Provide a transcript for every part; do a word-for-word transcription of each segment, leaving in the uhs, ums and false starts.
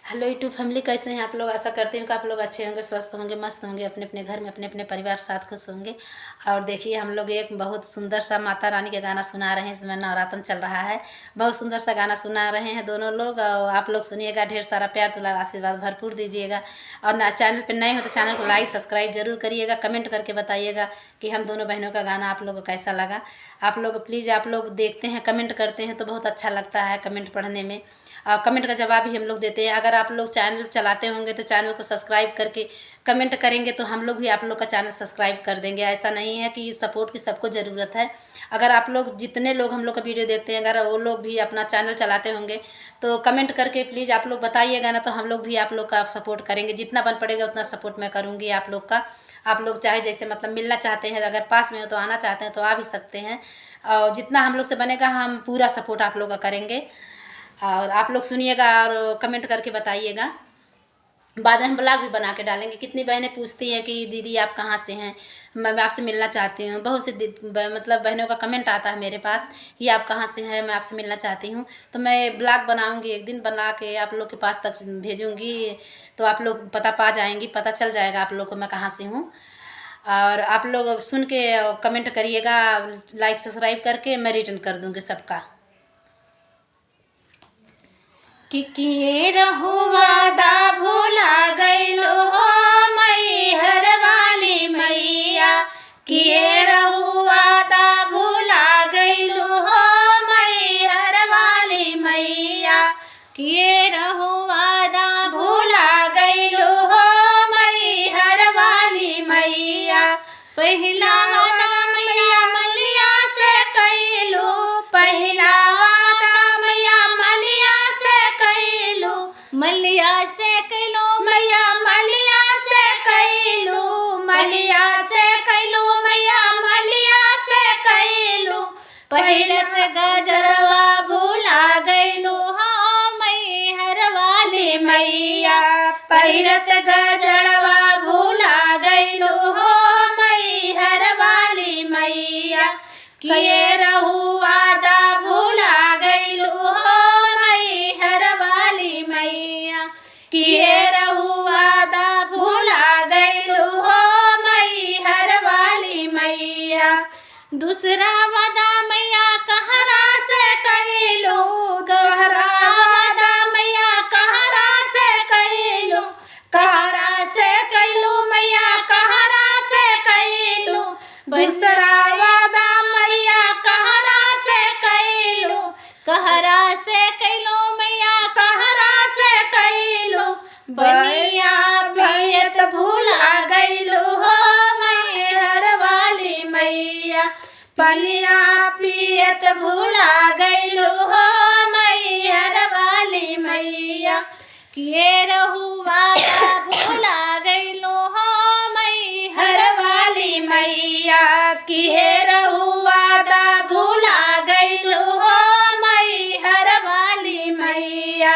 Hello YouTube family, कैसे हैं आप लोग? आशा करती हूँ कि आप लोग अच्छे होंगे, स्वस्थ होंगे, मस्त होंगे, अपने अपने घर में, अपने अपने परिवार साथ खुश होंगे। और देखिए, हम लोग एक बहुत सुंदर सा माता रानी का गाना सुना रहे हैं। इस समय नवरातन चल रहा है, बहुत सुंदर सा गाना सुना रहे हैं दोनों लोग। और आप लोग सुनिएगा, ढेर सारा प्यार, दुलार, आशीर्वाद भरपूर दीजिएगा। और ना, channel पे नए हो तो channel को like, subscribe जरूर करिएगा, comment करके बताइएगा कि हम दोनों बहनों का गाना आप लोग को कैसा लगा। आप लोग please, आप लोग देखते हैं, comment करते हैं तो बहुत अच्छा लगता है comment पढ़ने में, और comment का जवाब भी हम लोग देते हैं। अगर आप लोग channel चलाते होंगे तो channel को subscribe करके comment करेंगे तो हम लोग भी आप लोग का channel subscribe कर देंगे। ऐसा नहीं है कि support की सबको ज़रूरत है। अगर आप लोग, जितने लोग हम लोग का video देखते हैं, अगर वो लोग भी अपना channel चलाते होंगे तो comment करके please आप लोग बताइएगा ना, तो हम लोग भी आप लोग का support करेंगे। जितना बन पड़ेगा उतना support मैं करूँगी आप लोग का। आप लोग चाहे जैसे, मतलब, मिलना चाहते हैं, अगर पास में हो तो आना चाहते हैं तो आ भी सकते हैं। और जितना हम लोग से बनेगा, हम पूरा support आप लोग का करेंगे। और आप लोग सुनिएगा और comment करके बताइएगा। बाद में हम vlog भी बना के डालेंगे। कितनी बहनें पूछती हैं कि दीदी, आप कहाँ से हैं, मैं, मैं आपसे मिलना चाहती हूँ। बहुत से दि-, ब-, मतलब, बहनों का comment आता है मेरे पास कि आप कहाँ से हैं, मैं आपसे मिलना चाहती हूँ। तो मैं vlog बनाऊँगी, एक दिन बना के आप लोग के पास तक भेजूँगी, तो आप लोग पता पा जाएंगी, पता चल जाएगा आप लोग को मैं कहाँ से हूँ। और आप लोग सुन के comment करिएगा, like subscribe करके मैं return कर दूँगी सबका। कि किए रहू वादा भुला गइलू हो मैहर वाली मैया, किए रहू वादा भुला गइलू हो मैहर वाली मैया, किए रहू वादा भुला गइलू हो मैहर वाली मैया। पहिला वादा मैया मलिया से कइलू, पहिला वादा मैया मलिया से कइलू, मलिया से कइलू मैया मलिया से कइलू, मलिया से कइलू मैया मलिया से कइलू। पहिरत गजरवा भुला गइलू हो मैहर वाली मैया, पहिरत गजरवा भुला गइलू हो मैहर वाली मैया, किए रहू वादा भुला गइलू हो मैहर वाली मैया, किए रहू वादा भुला गइलू हो मैहर वाली मैया। दूसरा वादा मैया कहरा से कइलू, दूसरा वादा मैया कहरा से कइलू, कहरा से कइलू मैया, कहरा से कइलू। दूसरा वादा मैया कहरा से कइलू, कहरा से कइलू मैया, कहरा से कइलू। पनिया पियत भुला गइलू हो मैहर वाली मैया, पनिया पियत भुला गइलू हो मैहर वाली मैया, किए रहू वादा भुला गइलू हो मैहर वाली मैया, किए रहू वादा भुला गइलू हो मैहर वाली मैया।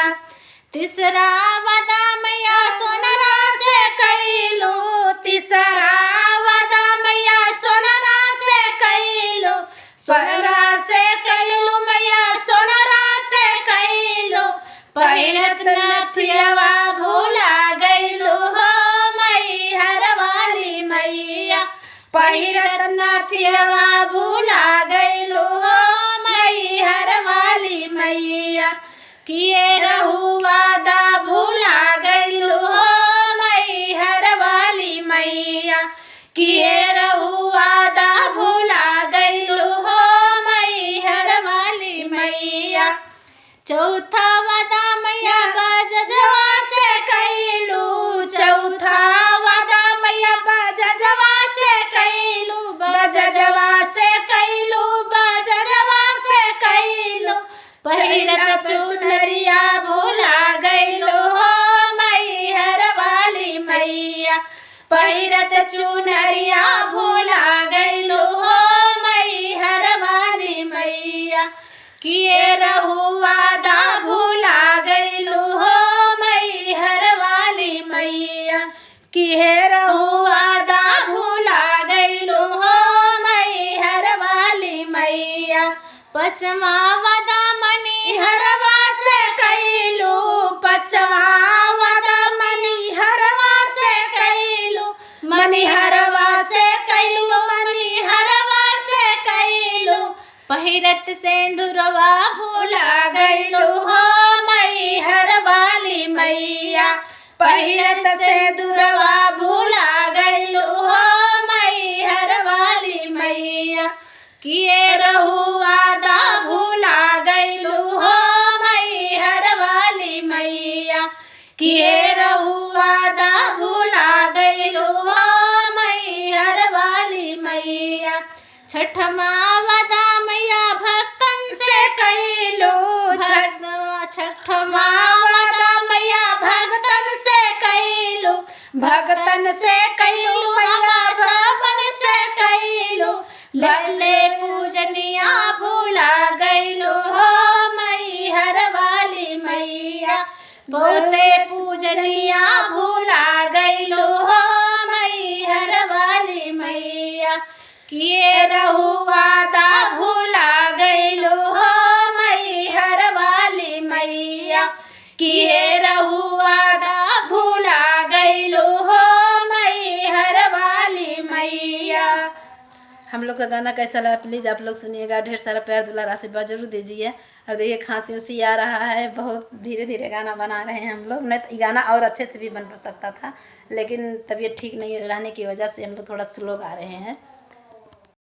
तीसरा वादा मैया सोनरा से कइलू, तीसरा वादा मैया सोनरा से कइलू, सोनरा से कइलू मैया सोनरा से कइलू। पहिरत नथियवा भुला गइलू हो मैहर वाली मैया, पहिरत नथियवा भुला गइलू हो मैहर वाली मैया, किए रहू वादा भुला गइलू हो मैहर वाली मैया, किए रहू वादा भुला गइलू हो मैहर वाली मैया। चौथा वादा मैया बजजवा से कइलू, चौथा वादा मैया बजजवा से कइलू, बजजवा से कइलू, बजजवा से कइलू। पहिरत चुनरिया भुला गइलू हो मैहर वाली मैया, पहिरत चुनरिया भुला गइलू हो मैहर वाली मैया, किए रहू वादा भुला गइलू हो मैहर वाली मैया, किए रहू वादा भुला गइलू हो मैहर वाली मैया। पचवा वादा मनी हरवा से कइलू, पचवा पहिरत सेंदुरवा भुला गइलू हो मैहर वाली मैया, पहिरत सेंदुरवा भुला गइलू हो मैहर वाली मैया, किए रहू वादा भुला गइलू हो मैहर वाली मैया, किए रहू वादा भुला गइलू हो मैहर वाली मैया। छठ माँ वादा मैया भक्तन से कइलू, छठ, छठ माँ वादा मैया भक्तन से कइलू, भक्तन से कइलू मैया सबन से कइलू, लल्ले पूजनिया भुला गइलू हो मैहर वाली मैया, बहुते पूजनिया भुला गइलू हो मैहर वाली मैया, किए रहू वादा भुला गइलू हो मैहर वाली मैया, किए रहू वादा भुला गइलू हो मैहर वाली मैया। हम लोग का गाना कैसा लगा, प्लीज आप लोग सुनिएगा। ढेर सारा प्यार, दुलार, आशीर्वाद जरूर दीजिए। और देखिए, खांसी उसी आ रहा है, बहुत धीरे धीरे गाना बना रहे हैं हम लोग, नहीं तो ये गाना और अच्छे से भी बन सकता था, लेकिन तबीयत ठीक नहीं रहने की वजह से हम लोग थोड़ा स्लो गा रहे हैं।